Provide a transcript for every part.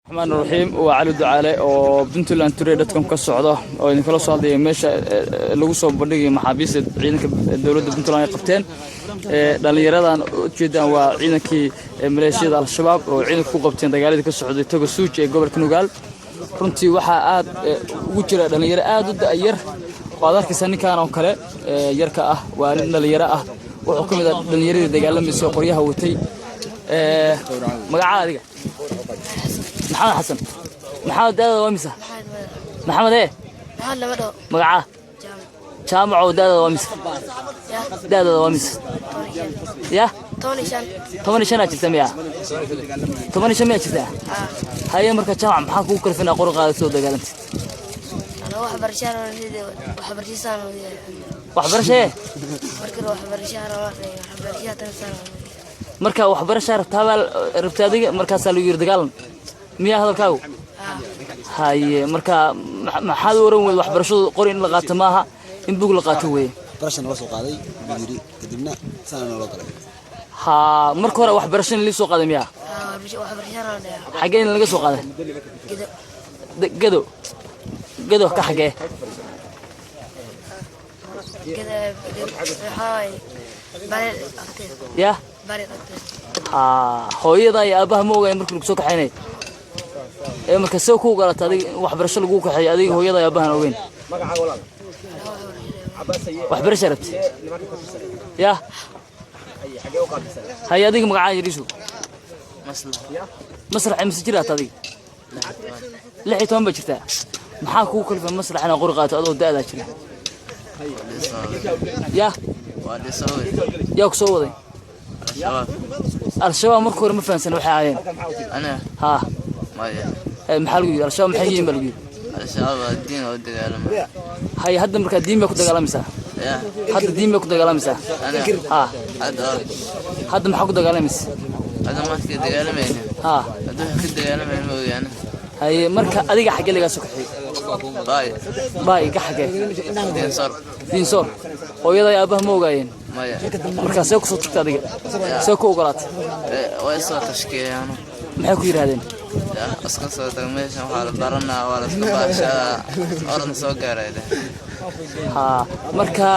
Raxmaan raxiim. Waa Cali Ducaale oo PuntlandToday.com ka socda oo idinkala soo hadlaya meesha lagu soo bandhigayo maxaabiista ciidanka dowladda Puntland ay qabteen. Dhallinyaradan ujeedaan waa ciidankii maleeshiyada Al-Shabaab oo ciidanka ku qabteen dagaaladii ka socday Toga Suuj ee gobolka Nugaal. Runtii waxaa aad ugu jira dhallinyaro aad u da'yar. Waad arkaysaa ninkan oo kale yarka ah, waa nin dhallinyaro ah, wuxuu ka mid ah dhallinyaradii dagaalamaysa oo qoryaha watay. Magacaa adiga? Maxamed Xasan. Maxamed, da'daada waa misa? Maxamed ee? Maxamed lama dhaho. Magacaa? Jaamac. Jaamacow, da'daada waa misa? Ya. Da'daada waa misa? Ya? 15. 15 aa jirta miya? 15 miyaa jirtaa? Haa. Haye, marka Jaamac, maxaa kugu kalfinaa qori qaada soo dagaalantid? Anaa waxbarashaan waxbarashaan. Waxbarashee? Markii waxbarashaan waxbarashaa tansaan. Marka waxbarashaa rabtaa baa rabta adiga, markaasaa lagu yiri dagaalan miyaa hadalkaagu? Haa. Haye, marka maxaad u oran weyed waxbarashadu qori in la qaato maaha, in bug la qaato weeye? Barasha nala soo qaaday buu yidhi, kadibna saana naloo galay. Haa, marka hore waxbarasho in lii soo qaaday miyaa? Haa, waxbarashaan dhayaa. Xaggee in laga soo qaaday? Gedo. Gado, Gado ka xaggee? Gedo waxaa waaye bari agteed. Ya? Bari agteed. Haa, hooyada iyo aabbaha ma ogayn markii lagu soo kaxaynay ee? Marka see ku ogolaata adiga in waxbarasho lagu kaxeeyo adiga, hooyada iyo aabbahan ogeyn? Waxbarasha rabti ya? Haye, adiga magacaa yariisu? Masrax. Mise jiraata adiga? 16 baa jirtaa. Maxaa kugu kalifay, Masrax, inaad qori qaato adoo da'daa jira ya? Yaa ku soo waday? Al-Shabaab. Marka hore ma fahansan waxay ahaayeen? Haa. Maxaa lagu yidhi? Al-Shabaab maxay yihiin baa lagu yidhi? Al-Shabaab waa diin oo dagaalama. Haye, hadda markaa diin bay ku dagaalamaysaa? Ya. Hadda diin bay ku dagaalamaysaa? Aniga? Haa. Hadda. Hadda maxaa ku dagaalamaysa? Hadda markii dagaalamayna. Haa. Hadda wax ka dagaalamayna ma ogaana. Haye, marka adiga xaggee lagaa soo kaxeeyey? Baay. Baay ka xaggee? Diinsoor. Diinsoor. Hooyada iyo aabbaha ma ogaayeen? Maya. Markaa see kusoo tagtay adiga, see ku ogolaatay? Way soo tashkiilayaano. Maxay ku yidhaahdeen? Ya, iska soo tag meeshan, waxaa la baranaa, waa la iska baashaa, oran soo gaaray dheh. Haa, marka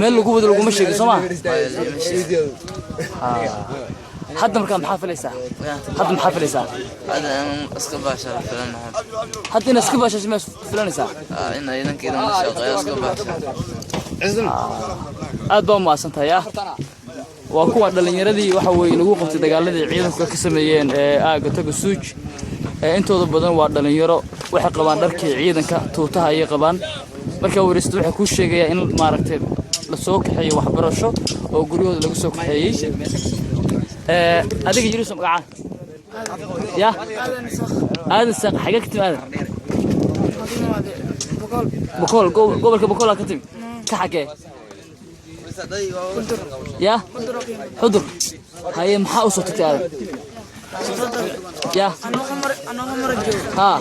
meel lagu wado laguma sheegin, soo maa? Maya, lima sheegin. Hadda markaa maxaa filaysaa? Ya. Hadda maxaa filaysaa? Hadda in iska baashaa la filanahay. Hadda inaad iska baashaasho miyaad filanaysaa? In ciidankeeda la shaqeeyo, iska baashaa. Aad baa umahadsan tahay. Ah, waa kuwa dhallinyaradii waxa weeye lagu qabtay dagaaladii ciidanku ka sameeyeen ee aagga Toga Suuj. Ee intooda badan waa dhallinyaro, waxay qabaan dharkii ciidanka, tuutaha ayay qabaan. Markaa wareysto waxay kuu sheegayaa in maaragtay la soo kaxeeyey waxbarasho oo guryahooda lagu soo kaxeeyey. Ee adiga yiriso magacaa ya? Aadan Saaq. Xagee ka timi, Aadan? Bokool. Gobolka Bokoolaa ka timi, ka xagee ya? Xudur. Haye, maxaa u soo tagtay, Aadan ya? Anoo mara joogo. Haa.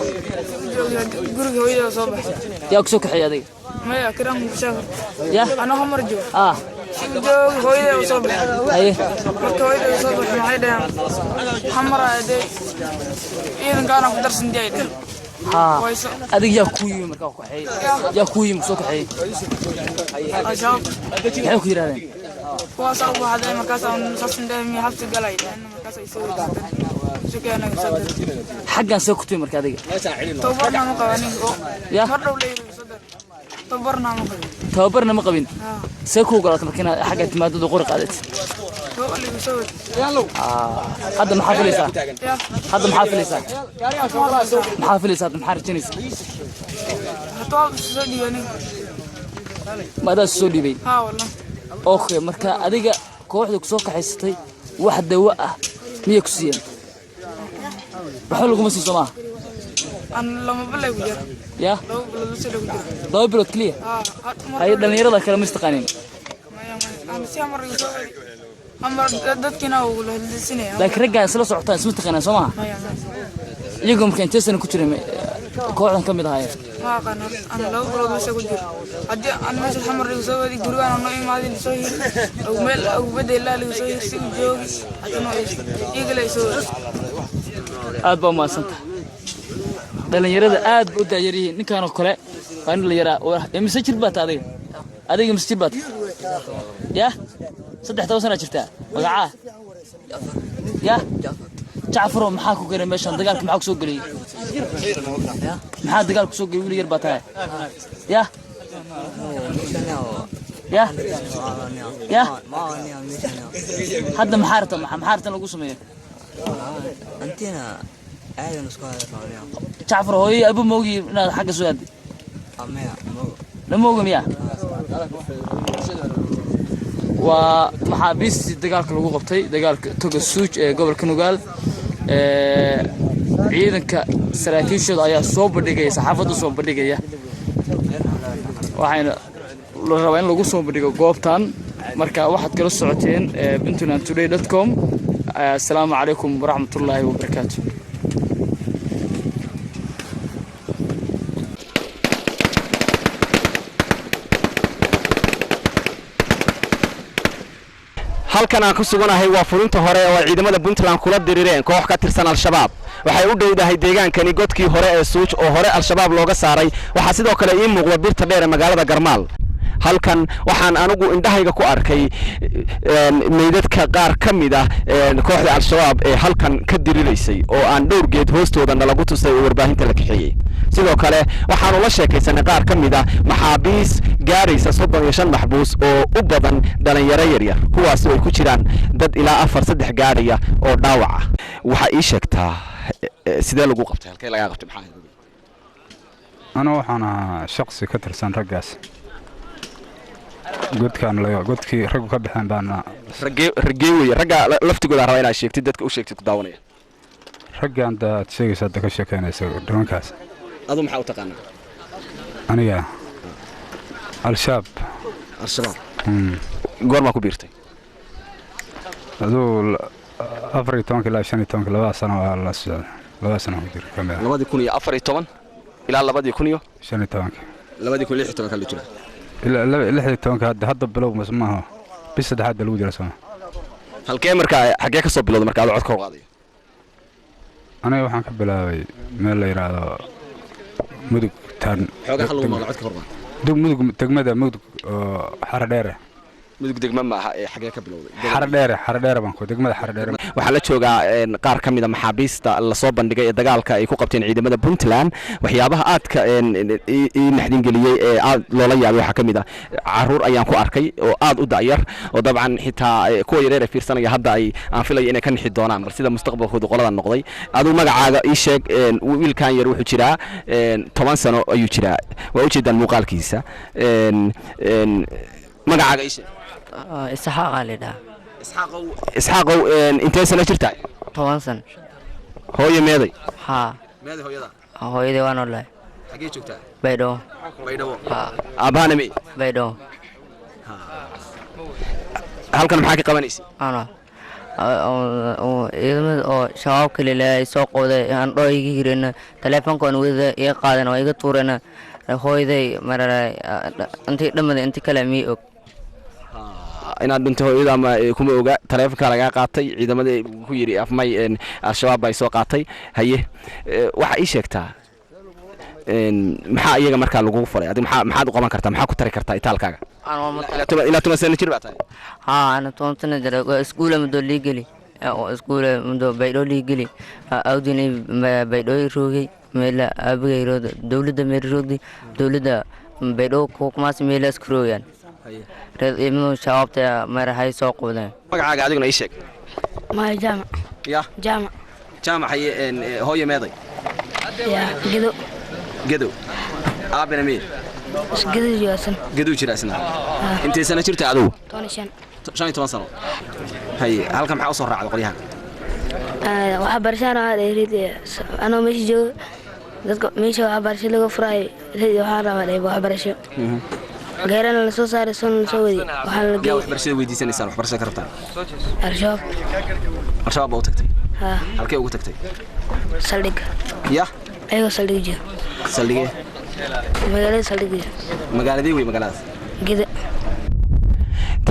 Guriga hooyada soo baxay. Yaa ku soo kaxeeyay adiga? Maya, kiraan mushaafir. Ya? Anoo mara joogo. Ah. Joogo, hooyada soo baxay. Haye. Marka hooyada soo baxay, maxay dhaheen xamar dee ciidankaana ku darsan dee dhaheen. Haa. Wayso. Adiga yaa kuu yimi markaa ku kaxeeyey? Yaa kuu yimi, soo kaxeeyey? Al-Shabaab. Maxay ku yidhahdeen? Kuwaasaa u baxday, markaas aan saasan dhaheen miya xabsi galay dhaheen, markaas ay soo weydiisteen sukeena soo diray. Xaggan see ku timi marka adiga? Tababarna ma qabanin. Ya? Mar dhow leeyahay soo diray, tababarna ma qabin. Tababarna ma qabin? Haa. See ku ogolaatay marka inaad xagga timaadada qori qaadat? Soo weydiisoo. Hadda maxaa filaysaa? Ya? Hadda maxaa filaysaa? Maxaa filaysaa hadda? Maxaa rajaynaysaa? Hataa soo dhiibanin. Ma adaa soo dhiibay? Haa wallah. Okay, marka adiga kooxda kusoo kaxaysatay wax dawo ah miyay ku siiyeen? Waxba laguma siin, soo maaha? Aan lama bilay ku jira. Ya? 2 bilood bas ku jira. 2 bilood keliya? Haa. Haye, dhallinyarada kale ma istaqaanin? Maya maya, aan si amar igu soo wadi amar dadkiina uu la hadlisinaya. Laakiin raggaan isla socotaan isma taqaanaan, soo maaha? Maya maya. Iyagoo marka intee sana ku jiray kooxdan ka mid ahaayeen? Ma aqaan, aan 2 bilood meesha ku jiro. Haddii aan meesha xamar igu soo wadi, gurigaan noo imaadin, soo hiri ugu meel ugu bedelaa ligu soo hiri si u joogi, haddana igala soo wadi. Aad baa umahadsan tahay. Dhalinyarada aad ba u daayar yihiin. Ninkaan oo kale waa nin dhalinyaraa. Imise jir baata adiga? Adiga imise jir baata? Ya, 13 sanaa jirtaa. Magacaa? Ya, Jacfaro. Maxaa ku keenay meeshan dagaalka? Maxaa kusoo geliyey? Maxaa dagaal kusoo geliyey? Wiil yar baa tahay. Ya, ya, ya. Hadda maxaa rabta? Maxaa rabta in lagu sameeyo? Antina aadan isku hadalnaa. Jacfar, hooyo abu ma ogi inaad xagga soo aaday? Maya. Lama oga miya? Waa maxaabiistii dagaalka lagu qabtay, dagaalka Toga Suuj ee gobolka Nugaal. Ciidanka saraakiishooda ayaa soo bandhigaya, saxaafadda soo bandhigaya, waxayna la rabaa in lagu soo bandhigo goobtan. Marka waxaad kala socoteen puntlandtoday.com. Assalaamu calaykum waraxmatullaahi wabarakaatu. Halkan aan ku suganahay waa furinta hore oo ay ciidamada Puntland kula dirireen koox ka tirsan Al-Shabaab. Waxay u dhowdahay deegaankani godkii hore ee Suuj oo hore Al-Shabaab looga saaray. Waxaa sidoo kale ii muuqda birta dheer ee magaalada Garmaal. Halkan waxaan anigu indhahayga ku arkay meydadka qaar ka mid ah kooxda Al-Shabaab ee halkan ka diriraysay oo aan dhowr geed hoostooda nalagu tusay oo warbaahinta la kaxeeyey. Sidoo kale waxaanu la sheekaysanay qaar ka mid ah maxaabiis gaaraysa 35 maxbuus oo u badan dhalinyaro yaryar, kuwaasi ay ku jiraan dad ilaa afar saddex gaadhaya oo dhaawac ah. Waxaa ii sheegtaa sidee lagu qabtay, halkee lagaa qabtay, maxaa? Anu waxaan ahaa shaqsi ka tirsan raggaas godkaan, godkii raggu ka baxeen baana. Raggee, raggee weye ragga laftigooda rabaa inaad sheegtid, dadka u sheegtid ku daawanaya. Raggaan da aad sheegaysa hadda ka sheekeynaysa nimankaas. Adu maxaa u taqaanaa? Aniga Al-Shabaab. Al-Shabaab. Goormaa ku biirtay? Aduu 14-ka ilaa 15-ka, labada sano waa la socda, labada sano ku jira kamid ah. 2014 ilaa labadii kun iyo 15-ka. 2016-ka la jira. Ilaa 16-ka. Hadda bilow mas maaha, bis saddexaad baa lagu jira sooma. Halkee markaa, xaggee ka soo bilowday marka adoo codka kor qaadayo? Aniga waxaan ka bilaabay meel la yidhaahdo Mudug taan. Xoogaa hal lagu maqlo, codka kor qaad. Mudug, degmada Mudug oo Xara Dheere. Mudug degma ma aha ee xaggee ka bilowday? Xara Dheere, Xara Dheere baan ku, degmada Xara Dheere. Waxaa la joogaa qaar ka mid a maxaabiista lasoo bandhigay ee dagaalka ay ku qabteen ciidamada Puntland. Waxyaabaha aadka ii naxdingeliyey ee aad loola yaabay waxaa ka mid ah caruur ayaan ku arkay oo aad u da'yar, oo dabcan xitaa kuwa yareer ee fiirsanaya hadda ay aan filaya inay ka nixi doonaan bal sida mustaqbalkooda qoladan noqday. Aduu magacaaga ii sheeg. Wiilkan yar wuxuu jiraa 10 sano ayuu jiraa, waa ujeedaan muuqaalkiisa. Magacaaga ii sheeg. Isxaaqa la dhahaa. Isxaaqow, intee sano jirtaa? 10 san. Hooyo meeday? Haa. Meeday hooyada? Hooyadii waa noolahay. Xagee joogtaa? Baydhabo. Baydhabo. Haa. Aabahana mey? Baydhabo. Halkan maxaa ka qabanaysay? Ana ciidamada oo Shabaabka lilaahay soo qooday, andhoo iga hireen, taleefonkaan wada iga qaaden oo iga tuureen. Hooyaday marara intii dhammaday, intii kale mii og. Inaad dhintay hooyada ama kuma oga, taleefonka lagaa qaatay, ciidamadii ku yidhi afmay Al-Shabaab bay soo qaatay. Haye, waxaa ii sheegtaa maxaa iyaga markaa lagugu falay? Adi maxaa, maxaad u qaban kartaa, maxaa ku tari kartaa itaalkaaga? Ilaa 10 sano jir baa tahay. Haa, ana 10 sano jira. Waa iskuula muddo liigeli, oo iskuula muddo Baydhoo liigeli, awdin Baydhoo roogay, meela aabigay rooda, dowladda meel roogdi, dowladda Baydhoo kumaas meela isku roogaan reer ciidamadu Shabaabta marahay soo qowdeen. Magacaaga adiguna ii sheeg. Maya, Jaamac. Ya? Jaamac. Jaamac. Haye, hooyo meeday? Ya, Gedo. Gedow. Aabina miye? Gedo joosan. Gedow jira isna. Intee sano jirta adigu? 15. 15 sano. Haye, halkan maxaa usoo raacday qolyahan? Waxaa barashaan ahaa dheerid anoo meesha joogo, dadka meesha waxaa barasho laga furaayo rid, waxaan rabaa dheer waxbarasho, gaarana la soo saaray, soona la soo wadi, waxaana la Yaa geeyey. Waxbarashada weydiisanaysaan, waxbarashada ka rabtaan? Al-Shabaab. Al-Shabaab baa u tagtay? Haa. Halkee ugu tagtay? Saldhig. Ya? Ayagoo saldhig joogo. Saldhigee? Magaalada saldhig joogo. Magaaladee wey magaaladaas? Geda.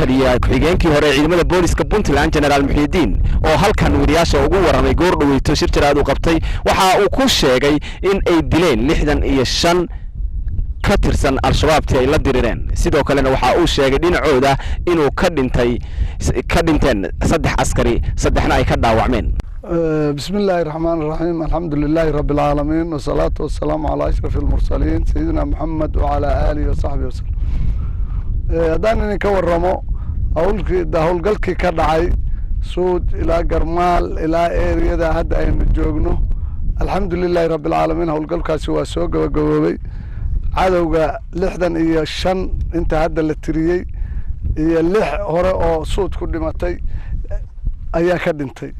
Taliya ku-xigeenkii hore ee ciidamada booliska Puntland, Genaraal Muxiidiin, oo halkan wariyaasha ugu warramay goor dhaweyto shir jaraad uu qabtay, waxa uu ku sheegay in ay dileen 65 ka tirsan Al-Shabaabtii ay la dirireen. Sidoo kalena waxa uu sheegay dhinacooda inuu ka dhintay, ka dhinteen saddex askari, saddexna ay ka dhaawacmeen. بسم الله الرحمن الرحيم، الحمد لله رب العالمين، والصلاة والسلام على أشرف المرسلين سيدنا محمد وعلى آله وصحبه وسلم. Haddaan idinka waramo howlgalkii ka dhacay Suud ilaa Garmaal ilaa eriyada hadda aynu joogno, alxamdu lilaahi rabbi alcaalamiin, howlgalkaasi waa soo gabagaboobay. Cadowga 65 inta hadda la tiriyey iyo lix hore oo Suud ku dhimatay ayaa ka dhintay.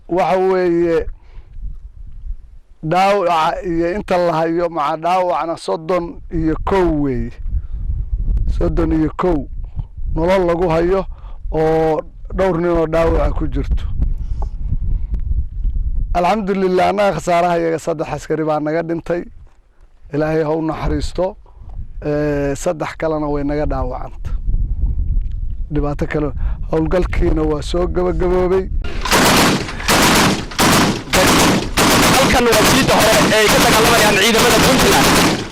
Waxa weeye dhaawaca iyo inta la hayo maca dhaawacna 31 weeye, 31 nolol lagu hayo oo dhowr nin oo dhaawaca ku jirto. Alxamdulilah, annaga khasaaraha iyaga saddex askari baa naga dhintay, Ilaahay ha u naxariisto, saddex kalena way naga dhaawacanta. Dhibaato kale, howlgalkiina waa soo gabagaboobay. Halkan waa jiidda hore ee ay ka dagaalamayaan ciidamada Puntland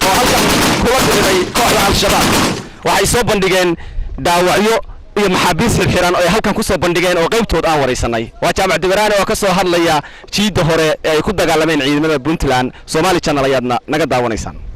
oo halkan kula diriray kooxda Al-Shabaab. Waxay soo bandhigeen dhaawacyo iyo maxaabiis xirxiran oo ay halkan ku soo bandhigeen oo qaybtood aan waraysanay. Waa Jaamac Dibaraane oo ka soo hadlaya jiidda hore ee ay ku dagaalameen ciidamada Puntland. Somali Channel ayaadna naga daawanaysaan.